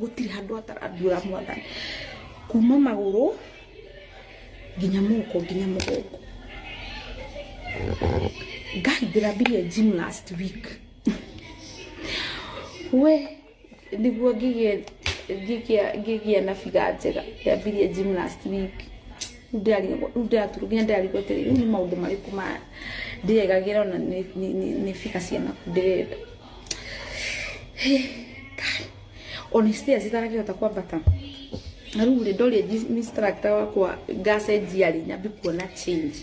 Gũtirĩ handũ hatarandura, Mwathani, kuma magũrũ nginya moko nginya mũgongo. Ngai, ndĩrambirie gym last week we nĩguo ngĩgĩe na figure njega. Ndĩrambirie gym last week. Rĩu ndĩrarigwo, rĩu ndĩraturwo nginya ndĩrarigwo atĩrĩ, rĩu nĩ maũndũ marĩkũ maya ndĩregagĩra ona nĩ figure cia naku ndĩrenda? Hĩ, Ngai, ona stairs itarakĩhota kwambata. Na rĩu rĩ, ndoria instructor wakwa ngacenjia rĩ, nyambi kuona change?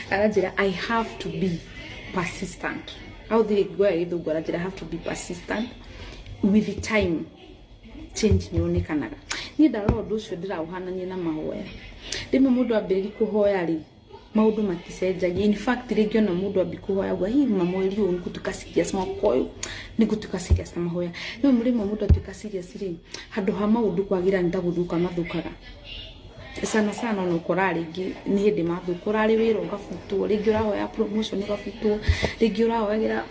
Aranjĩra I have to be persistent. Aũthire ngĩgoya Gĩthũngũ, aranjĩra I have to be persistent. With the time, change nĩ yonekanaga. Niĩ ndarora ũndũ ũcio ndĩraũhanania na mahoya. Rĩmwe mũndũ ambĩrĩria kũhoya rĩ, maũndũ maticenjagia. In fact, rĩngĩ ona mũndũ ambi kũhoya auga, "Hihi ma mweri ũyũ nĩngũtuĩka serious, mwaka ũyũ nĩngũtuĩka serious na mahoya." Rĩmwe rĩmwe mũndũ atuĩka serious rĩ, handũ ha maũndũ kwagĩra nĩ ta gũthũka mathũkaga sana sana. Ona ũkoraga rĩngĩ nĩ hĩndĩ mathũka, ũrarĩ wĩra ũgabutwo, rĩngĩ ũrahoya promotion ũgabutwo, rĩngĩ ũrahoyagĩra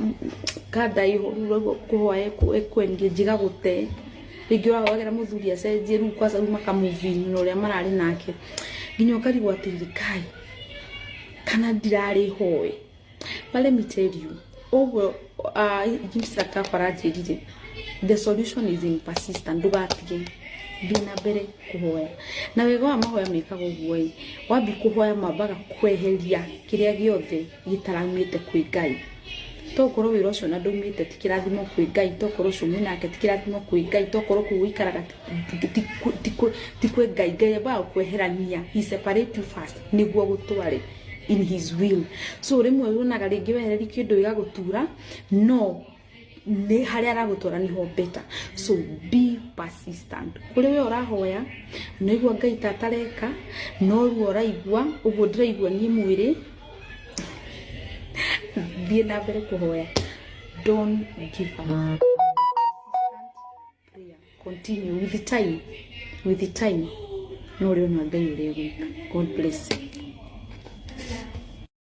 kanda iho, rĩu ũraigua kũhoya ĩkũ-engage ĩgagũte, rĩngĩ ũrahoyagĩra mũthuri acenjie, rĩu kwanza rĩu makamove na ũrĩa mararĩ nake, nginya ũkarigwo atĩrĩrĩ, Kai, kana ndirarĩ hoe? But let me tell you, ũguo instructor wakwa aranjĩrire, the solution is in persistent. Ndũgatige, thiĩ na mbere kũhoya. Na wega wa mahoya mekaga ũguo ĩ, wambi kũhoya mambaga kweheria kĩrĩa gĩothe gĩtaraumĩte kwĩ Ngai. Tokorwo wĩra ũcio na ndũmĩte ti kĩrathimo kwĩ Ngai, tokorwo ũcio mwĩnake ti kĩrathimo kwĩ Ngai, tokorwo kũu ũikaraga ti kwĩ Ngai. Ngai ambaga kweherania, he separate you first nĩguo gũtware in his will. So rĩmwe wonaga rĩngĩ wehereri kĩndũ gĩgagũtura, no nĩ harĩa aragũtwara nĩho better. So be persistent. Kũrĩ we ũrahoya naigua Ngai ta atareka, no ruo ũraigua ũguo ndĩraigua niĩ mwĩrĩ, thiĩ na mbere kũhoya. Don't give up. Prayer, continue. With the time, with the time, no ũrĩona Ngai ũrĩa egwĩka. God bless you.